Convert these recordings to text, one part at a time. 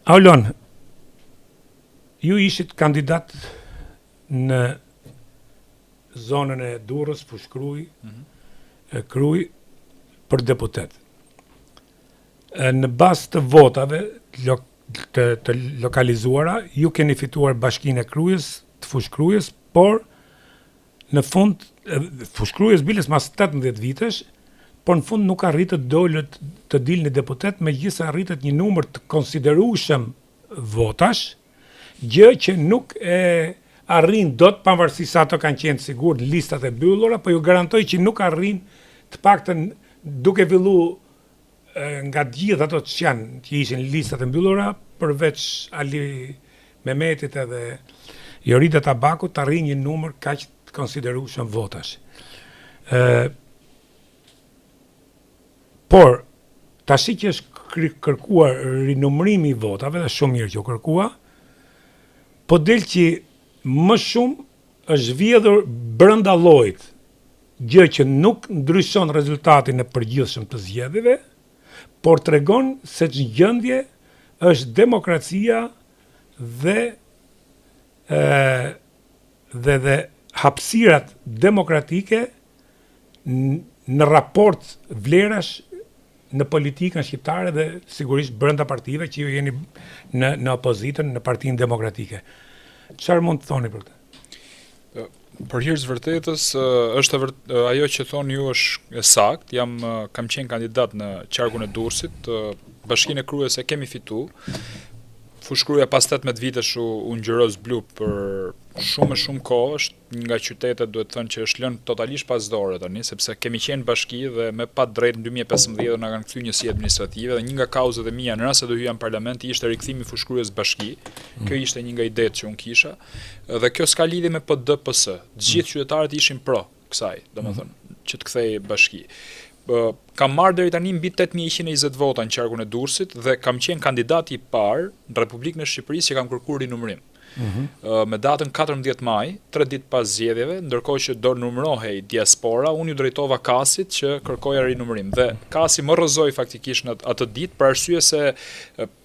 Aulon, ju ishit kandidat në zonën e Durrës, Fushë-Krujë, mm -hmm. Krujë për deputet. Në bazë të votave të, të lokalizuara, ju keni fituar bashkinë e Krujës, të Fushë-Krujës, por Në fund, Fushë-Krujës biles mas 18 vitesh, por në fund nuk arritët dolët të dilni deputet, megjithëse arritët një numër të konsiderueshëm votash, gjë që nuk e arrin dot pavarësisht se ato kanë qenë të sigurt në listat e mbyllura, po ju garantoj që nuk arrin të paktën duke fillu nga të gjithë ato që janë, që ishin listat e mbyllura, përveç Ali Mehmetit edhe Jorida Tabakut, të arrijë një numër kaq të konsiderueshëm votash. Ë Por tashi që është kërkuar rinumërimi i votave, dhe shumë mirë që u kërkua, po del që më shumë është vjedhur brenda llojit, gjë që nuk ndryshon rezultatin e përgjithshëm të zgjedhjeve, por tregon se ç'gjendje është demokracia dhe ë dhe dhe hapësirat demokratike në raport vlerash në politikën shqiptare dhe sigurisht brenda partive që ju jeni në në opozitën në Partinë Demokratike. Çfarë mund të thoni për këtë? Për hir të vërtetës, është e vërt, ajo që thoni ju është e saktë. Jam kam qenë kandidat në qarkun e Durrësit, bashkinë e Krujës e kemi fitu. Fushë-Kruja pas 18 vitesh u, u ngjyros blu për shumë e shumë kohë, është një nga qytetet duhet thënë që është lënë totalisht pas dore tani, sepse kemi qenë bashki dhe me pa drejt në 2015 na kanë kthyer njësi administrative dhe një nga kauzat e mia në rast se do hyja në parlament ishte rikthimi i Fushë-Krujës bashki. Mm. Kjo ishte një nga idetë që unë kisha. Dhe kjo s'ka lidhje me PD PS. Të gjithë mm. qytetarët ishin pro kësaj, domethënë mm. që të kthehej bashki. Kam marrë deri tani mbi 8120 vota në qarkun e Durrësit dhe kam qenë kandidati i parë në Republikën e Shqipërisë që kam kërkuar rinumërim. Mm -hmm. Me datën 14 maj, 3 ditë pas zgjedhjeve, ndërkohë që do numërohej diaspora, unë iu drejtova KAS-it që kërkoja rinumërim dhe KAS-i më rrëzoi faktikisht në atë ditë për arsye se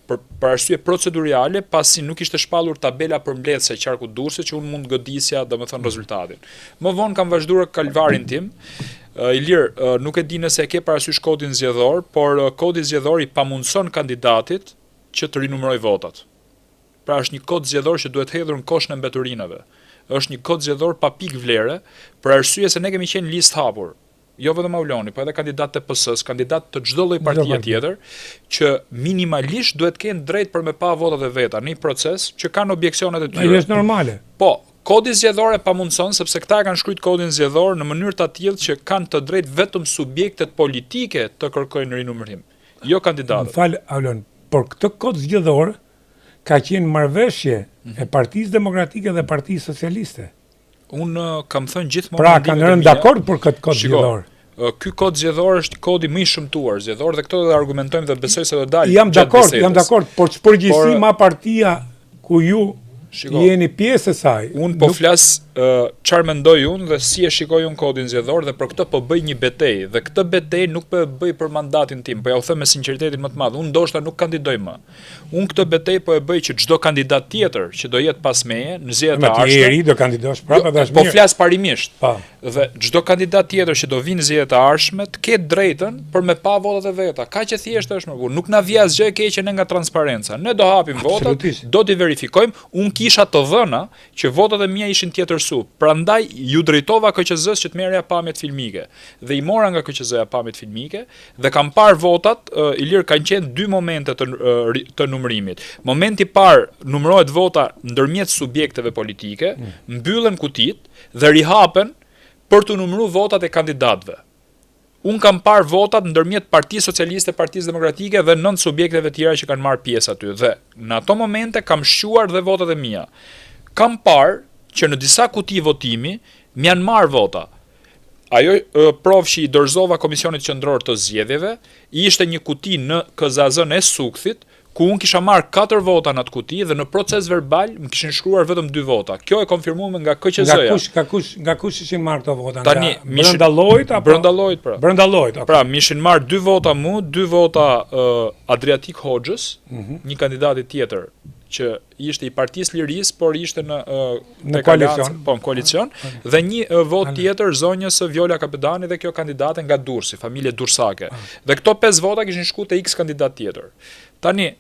për, për arsye proceduriale, pasi nuk ishte shpallur tabela përmbledhëse e qarkut Durrësit që unë mund të godisja, domethënë mhm. rezultatin. Më vonë kam vazhduar kalvarin tim. Ilir, nuk e di nëse e ke parasysh kodin zgjedhor, por kodi zgjedhor i pamundëson kandidatit që të rinumërojë votat. Pra është një kod zgjedhor që duhet hedhur në koshin e mbeturinave. Është një kod zgjedhor pa pikë vlere, për arsye se ne kemi qenë listë hapur. Jo vetëm Auloni, po edhe kandidatët e PS-së, kandidatë të çdo lloj partie tjetër, që minimalisht duhet të kenë drejt për me pa votat e veta në një proces që kanë objeksionet e tyre. Ajo është normale. Po, kodi zgjedhor e pamundëson sepse këta e kanë shkruajt kodin zgjedhor në mënyrë të atillë që kanë të drejtë vetëm subjektet politike të kërkojnë rinumërim, jo kandidatët. Më fal Aulon, por këtë kod zgjedhor ka qenë marrëveshje e Partisë Demokratike dhe Partisë Socialiste. Unë kam thënë gjithmonë Pra kanë rënë dakord për këtë kod zgjedhor. Ky kod zgjedhor është kodi më i shëmtuar zgjedhor dhe këtë do ta argumentojmë dhe besoj se do dalë. Jam dakord, jam dakord, por ç'përgjegjësi ma partia ku ju Shiko, jeni pjesë e saj. Unë po nuk... flas çfarë mendoj unë dhe si e shikoj unë kodin zgjedhor dhe për këtë po bëj një betejë dhe këtë betejë nuk po e bëj për mandatin tim, po ja u them me sinqeritetin më të madh. Unë ndoshta nuk kandidoj më. Unë këtë betejë po e bëj që çdo kandidat tjetër që do jetë pas meje në zgjedhjet e ardhshme. Ti ri do kandidosh prapë jo, është po mirë. Po flas parimisht. Po. Dhe çdo kandidat tjetër që do vinë në zgjedhjet e ardhshme të ketë drejtën për me pa votat e veta. Kaq e thjeshtë është më burrë. Nuk na vjen asgjë e keqe ne nga transparenca. Ne do hapim votat, do t'i verifikojmë. Unë kisha të dhëna që votat e mia ishin tjetërsu. Prandaj iu drejtova KQZ-së që të merrja pamjet filmike. Dhe i mora nga KQZ-ja pamjet filmike Dhe kam parë votat, uh, Ilir kanë qenë dy momente të të numërimit. Momenti i parë numërohet vota ndërmjet subjekteve politike, mm. mbyllen kutitë dhe rihapen për të numëruar votat e kandidatëve. Unë kam parë votat ndërmjet Partisë Socialiste, Partisë Demokratike dhe nëntë subjekteve tjera që kanë marrë pjesë aty dhe në ato momente kam shquar dhe votat e mia. Kam parë që në disa kuti votimi më janë marrë vota. Ajo provë që i dorëzova Komisionit Qendror të Zgjedhjeve ishte një kuti në KZAZ-në e Sukthit, ku unë kisha marrë 4 vota në atë kuti dhe në proces verbal më kishin shkruar vetëm 2 vota. Kjo e konfirmuar nga KQZ-ja. Nga kush, nga kush, nga kush ishin marrë këto vota? Tani, nga brenda llojit apo brenda llojit pra. Brenda llojit, okay. Pra, më ishin marrë 2 vota mu, 2 vota uh, Adriatik Hoxhës, mm -hmm. një kandidati tjetër që ishte i Partisë Lirisë, por ishte në uh, në koalicion, po në koalicion ah, dhe një uh, votë tjetër zonjës Viola Kapedani dhe kjo kandidate nga Durrësi, familje durrsake. Ah. Dhe këto pesë vota kishin shku te X kandidat tjetër. Tani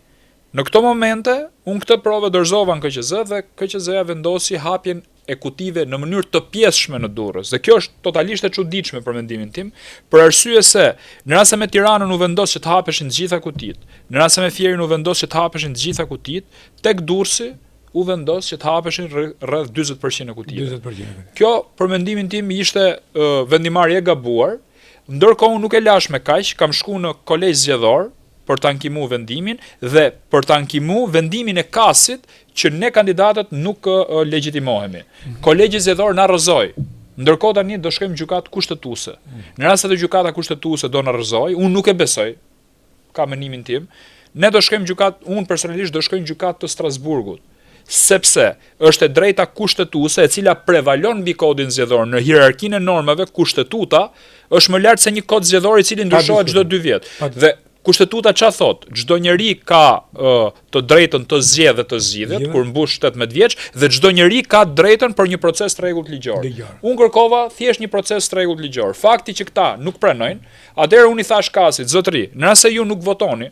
në këto momente unë këtë provë dorëzova në KQZ dhe KQZ-ja vendosi hapjen e kutive në mënyrë të pjesshme në Durrës. Dhe kjo është totalisht e çuditshme për mendimin tim, për arsye se në rast se me Tiranën u vendos që të hapeshin të gjitha kutitë, në rast se me Fierin u vendos që të hapeshin të gjitha kutitë, tek Durrësi u vendos që të hapeshin rreth 40% e kutive. 40%. Kjo për mendimin tim ishte uh, vendimmarrje e gabuar. Ndërkohë unë nuk e lash me kaq, kam shku në kolegj zgjedhor, për të ankimu vendimin dhe për të ankimu vendimin e KAS-it që ne kandidatët nuk legjitimohemi. Mhm. Kolegji zgjedhor na rrëzoi. Ndërkohë tani do shkojmë në gjykatë kushtetuese. Mhm. Në rast se dhe gjykata kushtetuese do na rrëzojë, unë nuk e besoj, kam mendimin tim, ne do shkojmë në gjykatë, unë personalisht do shkoj në gjykatë të Strasburgut sepse është e drejta kushtetuese e cila prevalon mbi kodin zgjedhor në hierarkinë e normave kushtetuta është më lart se një kod zgjedhor i cili ndryshohet çdo 2 vjet. Dhe kushtetuta ça thotë? Çdo njeri ka uh, të drejtën të zgjedhë dhe të zgjidhet kur mbush 18 vjeç dhe çdo njeri ka të drejtën për një proces të rregullt ligjor. Unë kërkova thjesht një proces të rregullt ligjor. Fakti që këta nuk pranojnë, atëherë unë i thash KAS-it, zotëri, në rast se ju nuk votoni,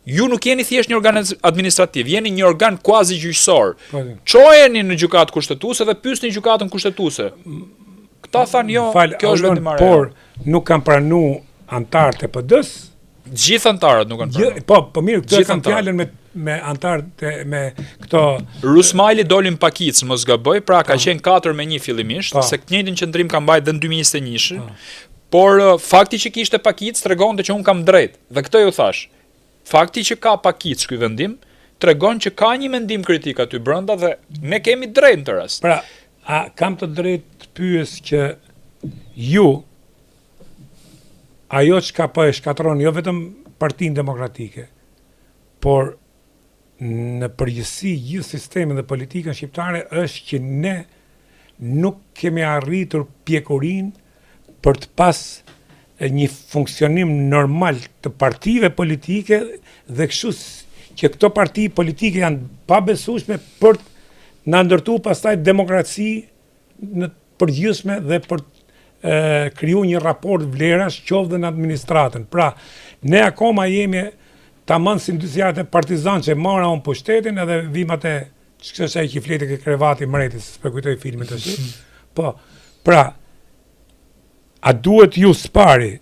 Ju nuk jeni thjesht një organ administrativ, jeni një organ quasi gjyqësor. Po, Çojeni në gjykatë kushtetuese dhe pyesni gjykatën kushtetuese. Këta thanë jo, Fal, kjo është vendimmarrje. Por nuk kanë pranu anëtarët e PD-s. Gjithë anëtarët nuk kanë pranu. Po, po mirë, këtë kam fjalën me me anëtarët e me këto Rusmali doli në pakicë, mos gaboj, pra ka po. qenë 4 me 1 fillimisht, po. se të njëjtin qëndrim ka mbajt dhe në 2021-shin. Po. Por fakti që kishte pakicë tregonte që un kam drejt. Dhe këtë ju thash. Fakti që ka pakicë ky vendim tregon që ka një mendim kritik aty brenda dhe ne kemi drejt në këtë rast. Pra, a kam të drejtë të pyes që ju ajo çka po e shkatërron jo vetëm Partinë Demokratike, por në përgjithësi gjithë sistemin dhe politikën shqiptare është që ne nuk kemi arritur pjekurinë për të pas një funksionim normal të partive politike dhe kështu që këto parti politike janë pabesueshme për të na ndërtu pastaj demokraci në përgjithshme dhe për të kriju një raport vlerash qoftë dhe në administratën. Pra, ne akoma jemi tamam si në dy partizan që mora unë pushtetin edhe vim atë ç'është ai që flete ke krevati mreti, se s'po kujtoj filmin tash. Po, pra, a duhet ju s'pari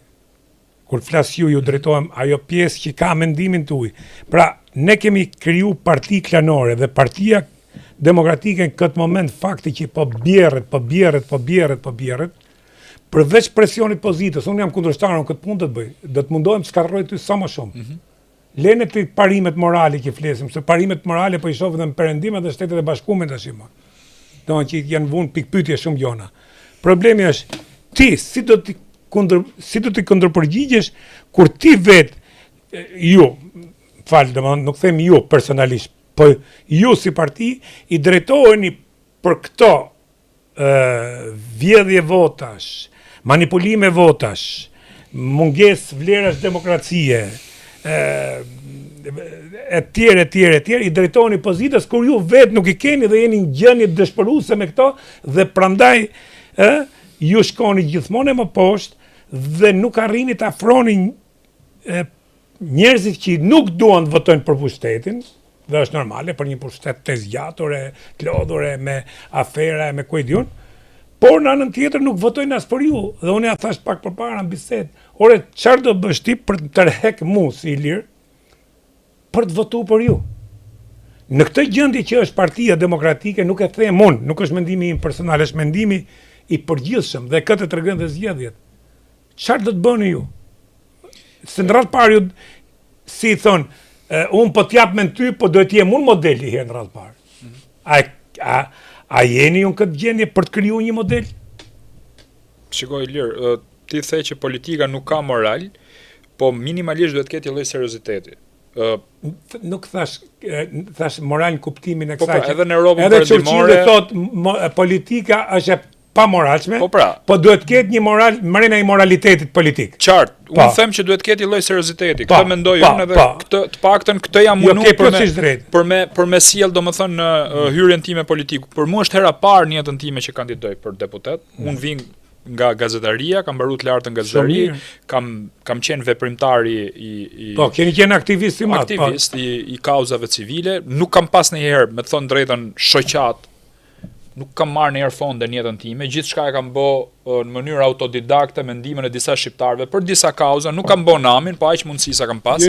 Kur flas ju, ju drejtohem ajo pjesë që ka mendimin tuaj. Pra, ne kemi kriju parti klanore dhe partia demokratike në këtë moment fakti që po bjerret, po bjerret, po bjerret, po bjerret, përveç presionit pozitës, unë jam kundërshtar, unë këtë punë do të bëj, do të mundohem të shkatërroj ty sa më shumë. Mm -hmm. Lene ti parimet morale që flesim, se parimet morale po i shohim edhe në perëndim edhe Shtetet e Bashkuara tash më. Domethënë që janë vunë pikëpyetje shumë gjona. Problemi është ti si do të kundër si do të kundërpërgjigjesh kur ti vet ju fal domethënë nuk them ju personalisht, po ju si parti i drejtoheni për këto vjedhje votash, manipulime votash, mungesë vlerash demokracie, e tjerë, e tjerë, e tjerë, i drejtoheni pozitës, kur ju vetë nuk i keni dhe jeni në gjendje dëshpëruese me këto, dhe prandaj, ë, ju shkoni gjithmonë e më poshtë, dhe nuk arrini të afroni e, njerëzit që nuk duan të votojnë për pushtetin, dhe është normale për një pushtet të zgjatur e të lodhur e me afera e me ku e di unë, por në anën tjetër nuk votojnë as për ju. Dhe unë ja thash pak përpara në bisedë, ore çfarë do bësh ti për të tërhek mu si Ilir për të votuar për ju? Në këtë gjendje që është Partia Demokratike, nuk e them unë, nuk është mendimi im personal, është mendimi i përgjithshëm dhe këtë e tregojnë dhe zgjedhjet. Çfarë do të bëni ju? Se në radhë parë ju, si i thonë, unë po t'jap me ty, po do të jem unë modeli herë në radhë parë. Mhm. A, a, a jeni ju në këtë gjendje për të kriju një model? Shiko Ilir, ti the që politika nuk ka moral, po minimalisht duhet të ketë një lloj serioziteti. Ë Nuk thash thash moral në kuptimin e Po kësaj. pra, edhe në Europën Edhe perëndimore Churchilli thotë politika është e pamoralshme. Po pra. Po duhet të ketë një moral mrena i moralitetit politik. Qartë, unë Po. them që duhet të ketë një lloj serioziteti. Po, Këtë mendoj po, unë edhe po. këtë të paktën këtë jam Jo, mundu ke për me plotësisht drejt. për me për me sjell domethënë në uh, hyrjen time politikë. Për mua është hera parë në jetën time që kandidoj për deputet. Unë vij nga gazetaria, kam mbaruar të lartën gazetari, Mm. mirë. kam kam qenë veprimtar i i, i Po, keni qenë aktivist i madh. Po. aktivist i, i kauzave civile, nuk kam pas ndonjëherë, me të thënë drejtën, shoqat, nuk kam marrë ndonjëherë fonde në jetën time, gjithçka e kam bë ë, në mënyrë autodidakte me ndihmën e disa shqiptarëve për disa kauza, nuk kam bë namin, po aq mundësi sa kam pas.